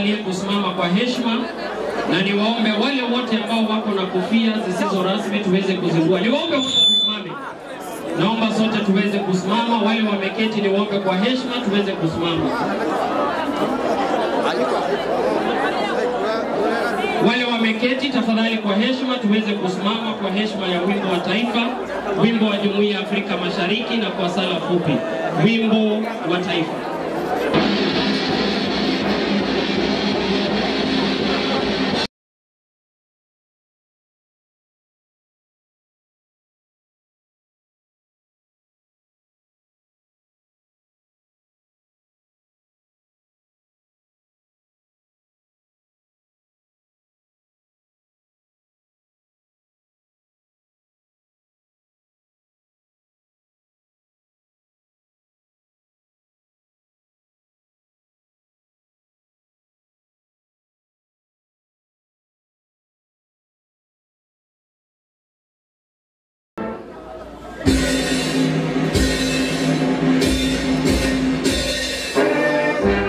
tujalie kusimama kwa heshima, na niwaombe wale wote ambao wako na kofia zisizo rasmi tuweze kuzingua. Niwaombe wote tusimame. Naomba sote tuweze kusimama, wale wameketi niwaombe kwa heshima tuweze kusimama. Wale wameketi tafadhali kwa heshima tuweze kusimama kwa heshima ya wimbo wa taifa, wimbo wa Jumuiya ya Afrika Mashariki na kwa sala fupi, wimbo wa taifa.